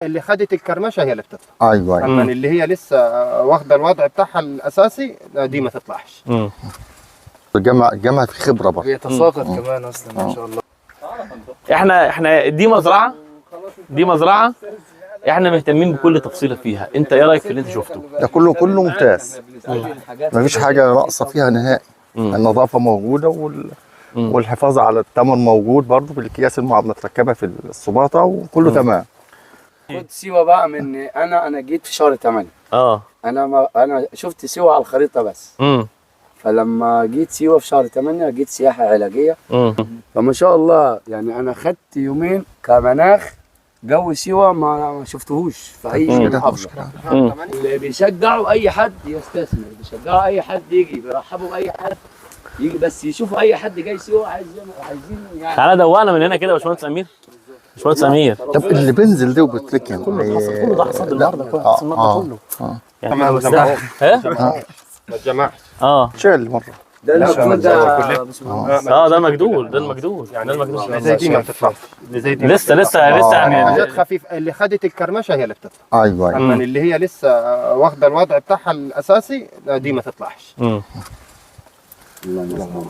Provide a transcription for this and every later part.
اللي خدت الكرمشه هي اللي بتطلع. ايوه. اما اللي هي لسه واخده الوضع بتاعها الاساسي دي ما تطلعش. الجامعة في خبره برضه، بيتساقط كمان اصلا ما شاء الله. احنا دي مزرعة، دي مزرعة احنا مهتمين بكل تفصيله فيها. انت ايه رايك في اللي انت شفته؟ ده كله ممتاز، مفيش حاجة ناقصه فيها نهائي. النظافة موجودة والحفاظ على الثمن موجود برضه بالاكياس المتركبه في السباطه وكله تمام. خد سيوه بقى، من انا جيت في شهر 8. انا شفت سيوه على الخريطة بس. فلما جيت سيوه في شهر 8 جيت سياحة علاجية. فما شاء الله يعني انا خدت يومين كمناخ جو سيوه ما شفتهوش في اي محافظة. اللي بيشجعوا اي حد يستثمر، بيشجعوا اي حد يجي، بيرحبوا باي حد يجي، بس يشوفوا اي حد جاي سيوه عايزين يعني. تعالى دوقنا من هنا كده يا باشمهندس امير. باشمهندس امير، طب اللي بينزل ده وبتركن كله اتحصل، كله ده حصاد النهارده، كله حصاد النهارده كله. يعني ما اتجمعش. شال مرة ده المجدول ده. ده مجدول، ده المجدول، ده المجدول. زي دي ما بتطلعش، زي دي لسه يعني حاجات خفيفة. اللي خدت الكرمشه هي اللي بتطلع. ايوه. اما اللي هي لسه واخده الوضع بتاعها الاساسي دي ما تطلعش. اللهم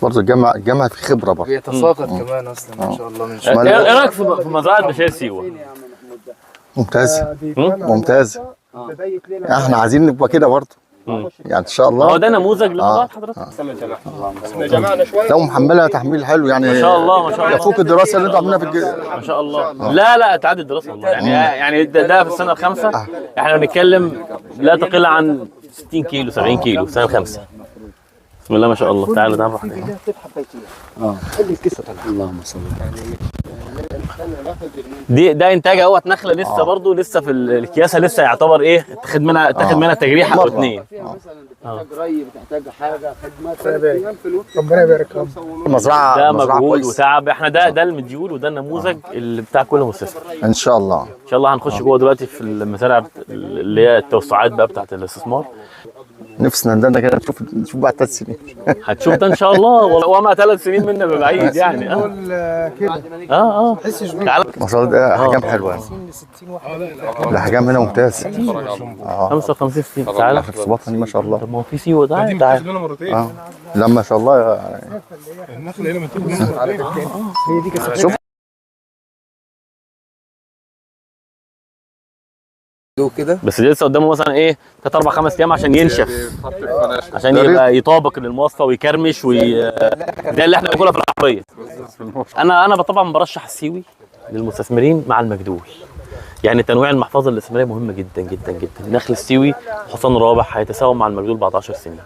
برضه الجامعة في خبره برضه، بيتساقط كمان اصلا ما شاء الله. ايه رايك في مزرعة بشاير سيوه؟ ممتازة ممتازة. احنا عايزين نبقى كده برضه يعني ان شاء الله. هو ده نموذج لمزرعه حضرتك. لو محملها تحميل حلو يعني، ما شاء الله ما شاء الله، يفوق الدراسة اللي انتوا عاملينها في ما شاء الله. لا تعدي الدراسة والله يعني ده في السنة الخامسة احنا بنتكلم لا تقل عن 60 كيلو 70 كيلو في السنة الخامسة. بسم الله ما شاء الله. تعالى تعالى براحتك. اللهم صل. دي ده انتاج اهوت نخله لسه برضه لسه في الكياسه، لسه يعتبر ايه اتاخد منها تجريحه او اتنين. مثلا بتحتاج ري، بتحتاج حاجة، خدمات. ربنا يبارك. مزرعة ده مجهود وتعب. احنا ده المديول وده النموذج اللي بتاع كل مستثمر ان شاء الله. ان شاء الله هنخش جوه دلوقتي في المزارع اللي هي التوسعات بقى بتاعت الاستثمار. نفسنا عندنا كده نشوف بعد 3 سنين. هتشوف ده ان شاء الله، وما 3 سنين منا ببعيد يعني. كده ما شاء الله ده احجام حلوة يعني. الاحجام هنا ممتاز. 55 60. تعالى في السباطه دي ما شاء الله. طب ما هو في سيوه ده. تعالى. لا ما شاء الله يعني. النخلة هنا متاخد منها مرتين. هي دي شوف كده بس لسه قدامه مثلا ايه 3 4 5 ايام عشان ينشف، عشان يبقى يطابق للمواصفه ويكرمش ده اللي احنا بناكلها في العربية. انا طبعا برشح السيوي للمستثمرين مع المجدول. يعني تنويع المحفظة الاستثمارية مهم جدا جدا جدا. نخل السيوي حصان رابح هيتساوى مع المجدول بعد 10 سنين.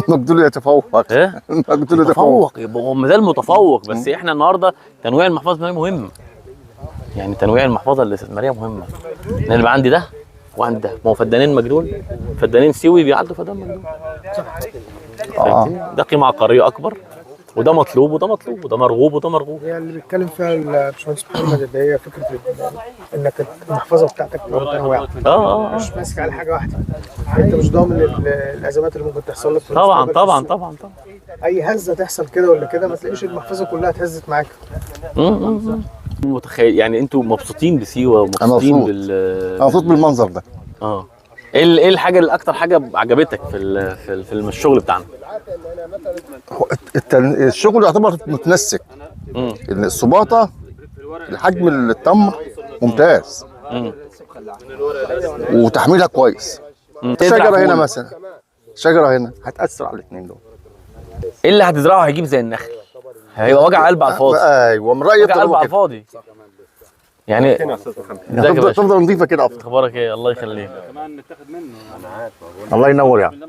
المجدول يتفوق. ايه؟ المجدول يتفوق، هو ما زال متفوق، بس احنا النهارده تنويع المحفظة الاستثمارية مهم. يعني تنويع المحفظة الاستثمارية مهمة. لان يبقى عندي ده وعندي ده، ما هو فدانين مجدول فدانين سيوي بيعدوا فدان مجدول. ده قيمة عقارية اكبر، وده مطلوب وده مطلوب، وده مرغوب وده مرغوب. هي اللي بيتكلم فيها الباشمهندس محمد اللي هي فكرة انك المحفظة بتاعتك تبقى متنوعة. مش ماسك على حاجة واحدة. انت مش ضامن الازمات اللي ممكن تحصل لك. طبعا طبعا طبعا طبعا. اي هزه تحصل كده ولا كده ما تلاقيش المحفظة كلها اتهزت معاك. متخيل يعني انتوا مبسوطين بسيوه ومبسوطين بال انا مبسوط بالمنظر ده. ايه الحاجة اللي اكتر حاجة عجبتك في في الشغل بتاعنا؟ الشغل يعتبر متنسق. السباطه الحجم التمر ممتاز. وتحميلها كويس. شجرة هنا مثلا، شجرة هنا هتاثر على الاثنين دول. ايه اللي هتزرعه هيجيب زي النخل، هيبقى وجع قلب على الفاضي. ايوه من رايي وجع قلب على الفاضي يعني. تفضل نظيفة كده افضل. اخبارك ايه؟ الله يخليك. كمان نتاخد منه. انا عارف. الله ينور يعني.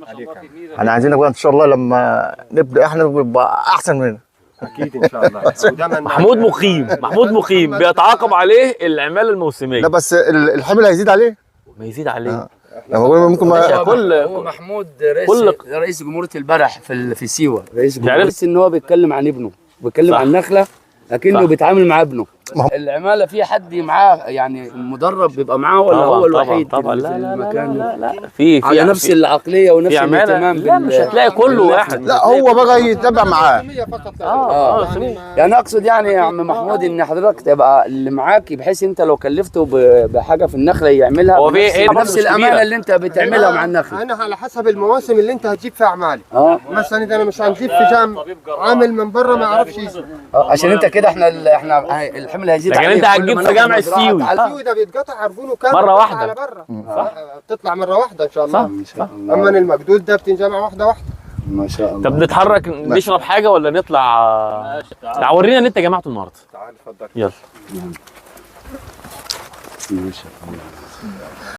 احنا عايزينك بقى ان شاء الله لما نبدا احنا نبقى احسن مننا. اكيد ان شاء الله. محمود مقيم، محمود مقيم بيتعاقب عليه العمالة الموسمية. لا بس الحمل هيزيد عليه. ما يزيد عليه. ممكن ما كل هو محمود رئيس جمهورية البلح في سيوه، رئيس جمهورية. بس ان هو بيتكلم عن ابنه، بيتكلم عن نخله لكنه بيتعامل مع ابنه. العمالة في حد معاه يعني مدرب بيبقى معاه ولا طبعاً هو طبعاً الوحيد طبعا. اللي لا في لا لا المكان؟ لا لا في على نفس العقلية ونفس في عمالة. الاهتمام. لا مش هتلاقي كله واحد. لا هو بقى يتابع معاه. فقط. يعني اقصد يعني يا عم محمود ان حضرتك تبقى اللي معاك، بحيث انت لو كلفته بحاجة في النخلة يعملها هو في إيه؟ بنفس مش الامانة كبيرة. اللي انت بتعملها مع النخلة. انا على حسب المواسم اللي انت هتجيب فيها اعمالي. مثلا اذا انا مش هنجيب في جام عامل من بره ما يعرفش يزرع. عشان انت كده احنا الحمل هيزيد لكن عليك. انت هتجيب في جامع السيوي. السيوي ده بيتقطع عرجونه كامل مرة واحدة. على بره. صح، بتطلع مرة واحدة ان شاء الله. صح. اما المجدول ده بتنجمع واحدة واحدة. ما شاء الله. طب نتحرك نشرب حاجة ولا نطلع؟ تعال ورينا اللي انت جمعته النهارده. تعال اتفضل. يلا. ما شاء الله.